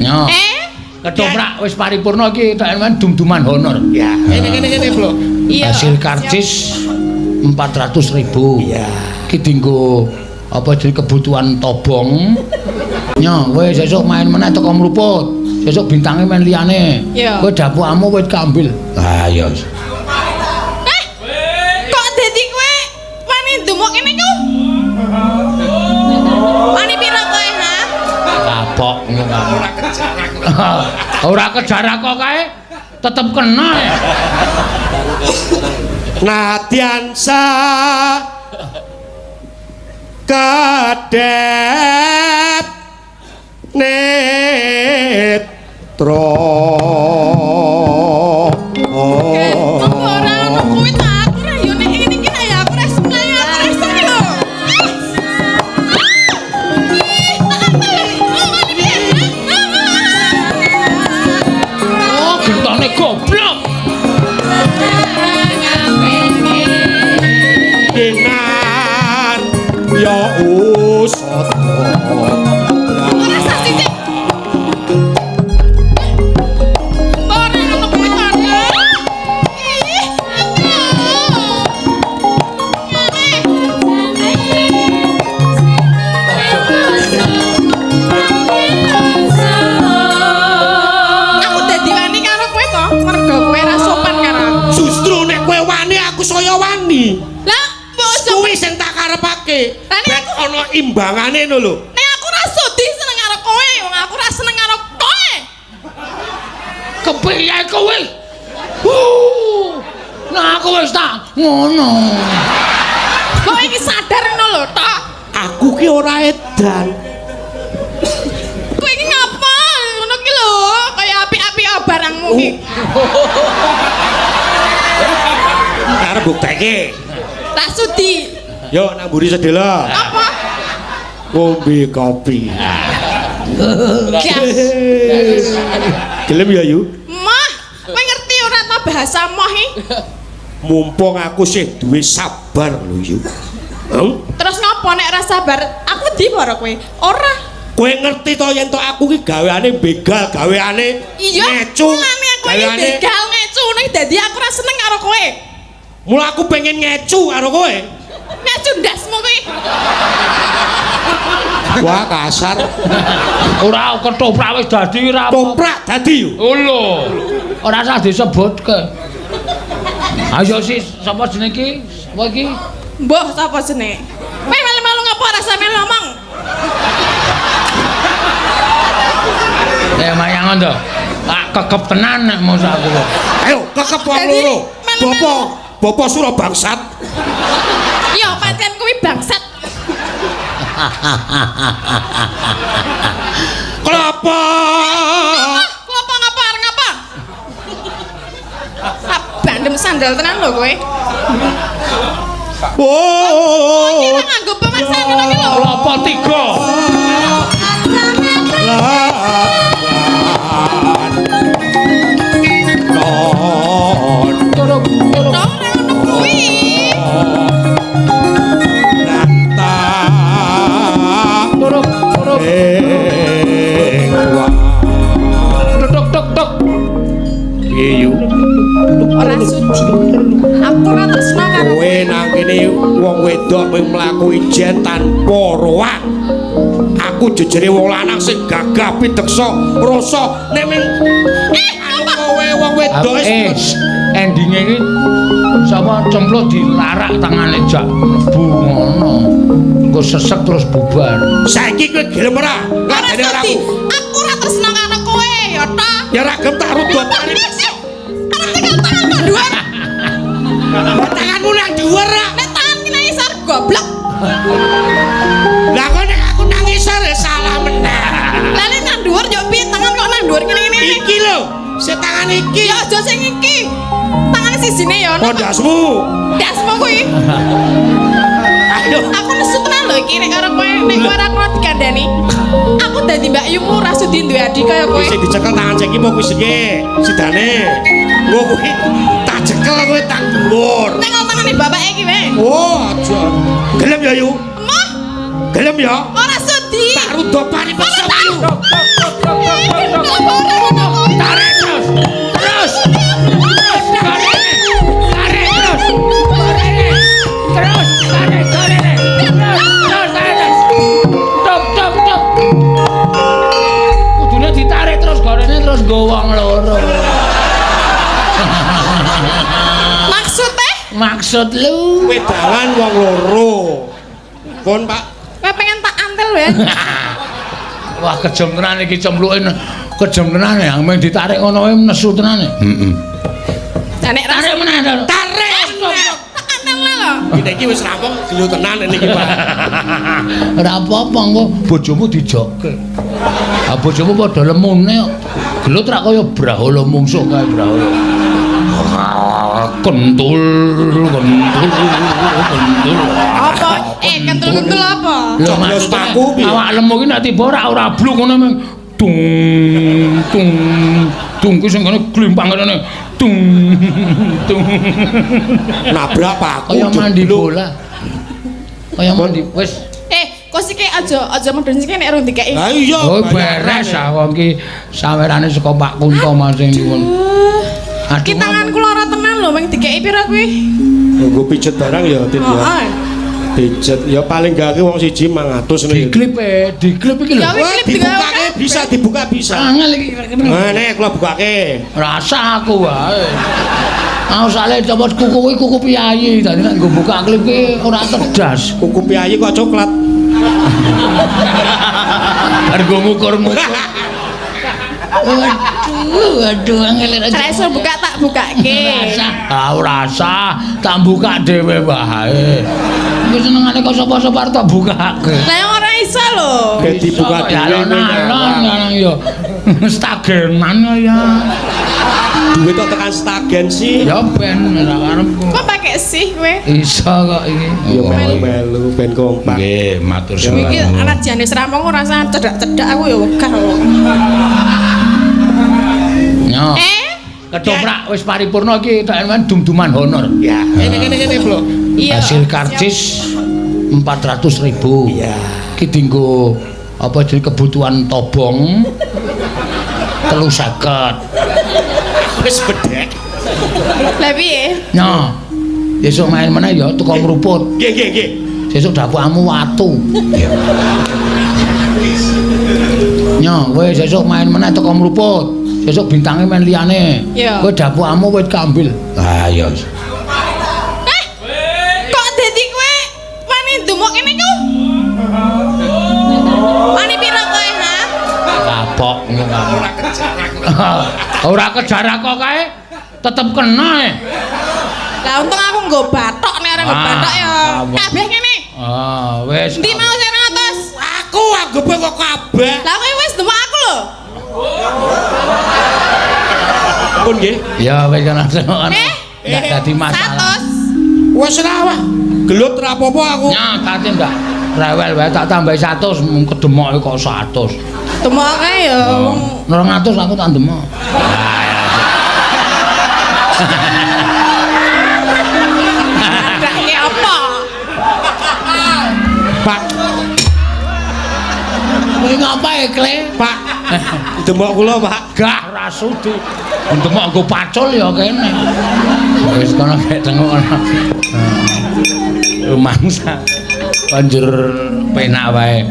Yo. Ketoprak wis paripurna iki tok men dum-duman honor. Ya. Kene Bro. Iya. Hasil karcis 400.000. Iya. Iki dienggo apa jenenge kebutuhan tobong. Nyo, kowe sesuk main meneh teko mruput. Sesuk bintange main liyane. Kowe dapukmu wis kambil. Ah iya. Kok dadi kowe wani ndumuk ngene iku? Wani pira kowe, ha? Kapok ngono. Ora kejar aku. Ora kejar aku kae tetep kena. Nadyan sa kadep netra. Ora ono kuwi ta, aku ra yo nek ngene iki ya aku ra seneng, aku ra iso iki lho. Oh, gentone goblok. Kinar ya usata. Ora sah sithik. Ora ono kuwi ta. Ih, aku dadi wani karo kowe to, mergo kowe ra sopan karo aku. Justru nek kowe wani aku saya wani. Lah, mbok ojo Kuwi sing tak karepake. Lah, nek Ben ana imbangane ngono lho. Nek aku ra sudi seneng karo kowe, wong aku ra seneng karo kowe. Kepiye kowe? Nah aku wis tak ngono. Kok iki sadar ngono lho, tok. Aku ki ora edan. Kowe iki ngapa? Ngono ki lho, kaya apik-apik barangmu ki. Arep bukteke. Tak sudi. Yo nang mburi sedela. Apa? Ngombe kopi. Gas. Gelem ya, Yu? Moh, kowe ngerti ora ta bahasa moh iki? Mumpung aku sih duwe sabar lho, Yu. Terus ngopo nek ora sabar? Aku wedi karo kowe. Ora. Kowe ngerti to yen to aku ki gaweane begal, gaweane Iya. ngecu. Mulane aku iki gaweane begal ngecu ning dadi aku ora seneng karo kowe. Mula aku pengen ngecu karo kowe. Ngecu ndasmu kuwi. Wah, kasar. Ora ketoprak wis dadi ora apa. Toprak dadi yo. Oh lho. Ora usah disebutke. Ayo sis, sapa jenenge iki? Sapa iki? Mbah sapa jenenge? Kowe melu-melu ngapa ora sampe ngomong? Mayangon to. Tak kekep tenan nek mosok aku kok. Ayo kekep wong loro. Bapak, bapak sura bangsat. Iya, pancen kuwi bangsat. Kelapa. Kelapa ngapa arep ngapa? Tak bandem sandal tenan lho kowe. Oh. Iki nganggo pemasan ngono ki lho. Kelapa 3. Ora sudi. Aku ora tresno karo kowe nang kene wong wedok mung mlaku ijen tanpa roang. Aku jejere wong lanang sing gagah pideksa rasa nek ming kowe wong wedok wis endinge iki sapa cempluk dilarak tangane jak mlebu ngono. Engko sesek terus bubar. Saiki kowe gelem ora? Ladene ora aku. Aku ora tresno karo kowe ya ta. Ya ora gelem tak rudot. Tangan dhuwur. Tanganmu nang dhuwur ra. Nek tangan ki nang isor goblok. Lah kok nek aku nang isor ya salah meneh. Lah nek nang dhuwur yo piye tangan kok nang dhuwur ngene-ngene. Iki lho, sing tangan iki. Ya aja sing iki. Tangane sijine ya ono. Oh ndasmu. Ndasmu kuwi. Ayo. Aku nesu tenan lho iki nek karo kowe, nek kowe ora kena dikandani. Aku dadi Mbak Yumu ora sudi duwe adi kaya kowe. Sing dicekel tangan sing iki apa kuwi sing sidane. Engko kuwi tak cekel kowe tak dhuwur. Nek tangane bapake iki wae. Oh, aja. Gelem ya, Yu? Emoh. Gelem ya? Ora sudi. Tak rudopane pesok, Yu. nggo wong loro. Maksudnya? Maksud lu wedangan wong loro. Pun, Pak. Kowe pengen tak antel ya? Wah, kejem tenan iki cemluke. Kejem tenan ya, mung ditarik ngono wae nesu tenan. Heeh. Lah nek tarik meneh tarik. Tak antel lho. Iki wis rampung gelo tenan niki, Pak. Ora apa-apa engko bojomu dijoke. Ah bojomu padha lemune kok. Gelut rak kaya brahala mungsuh kae brahala. Kentul, kentul, kentul. Apa? Kentul-kentul apa? Lho maksudku awak lemu iki nek tiba ora bluk ngono mung dung tung tung ku sing kene glimpang kene tung tung nabrak paku kaya mandi bola. Kaya mandi wis. Kok siki aja medun siki nek rung dikeki. Ha iya. Oh beres ah wong iki sawerane saka Pak Kunto Mas sing nyuwun. Ki tanganku lara tenan lho wong dikeki pira kuwi? Nggo pijet barang ya Tin ya. Pijet ya paling gak wong siji 500 ngene. Diklip diklip iki lho. Dibukake bisa dibuka bisa. Angel iki. Ngene kula bukake. Rasa aku wae. Aku sale copot kuku kuwi kuku piyayi, dadi nek nggo buka klip ki ora cerdas. Kuku piyayi kok coklat. Bar nggo ngukur-ngukur. Waduh, waduh angel aja. Ora iso buka tak bukake. Ah ora usah, tak buka dhewe wae. Iku senengane kok sapa-sapa arep tak bukake. Lah ora iso lho. Dibuka dhewe nang ya. Stagenan ya. Duit kok tekan stagen sih. Ya ben ora karepku. Kok pakai sih kowe? Iso kok iki. Ya melu-melu ben kompak. Nggih, matur suwun. Iki rajane serampung ora usah cedak-cedak aku ya wegah kok. Nyo. Ketoprak wis paripurna iki tok dum-duman honor. Ya. Kene Bro. Iya. Hasil karcis 400.000. Iya. Iki dienggo apa jenenge kebutuhan tobong 350. Wis bedhek. Lah piye? Nyo. Sesuk main meneh ya teko ngruput. Nggih, nggih, nggih. Sesuk dapukmu watu. Nyo, kowe sesuk main meneh teko mruput. Sesuk bintange main liyane. Kowe dapukmu wit kambil. Ah iya. Kok dadi kowe wani ndumuk ngene iku? Wani pira kowe, ha? Kapok ngono. Ora kejar aku. Ora kejar aku kae tetep kena e. Lah untung aku nggo bathok nek ora nggo bathok ya kabeh ngene. Ah, wis. Endi mau sing 200? Aku anggepe kok kabeh. Lah kowe wis ndumuk aku lho. Pun nggih. Ya wis kan ndak dadi masalah. 100. Wis ora wah. Gelut ra apa-apa aku. Nya kate ndak rewel wae tak tambahi 100 mung kedemoke kok 100. Demoke ya wong 200 aku tak demok. Adake apa? Pak. Kowe ngapa e, Kle? Pak. Demok kula, Pak. Gah ra sudi. Demok nggo pacul ya kene. Wis kono gek tengok kono. Rumangsa. Banjur penak wae.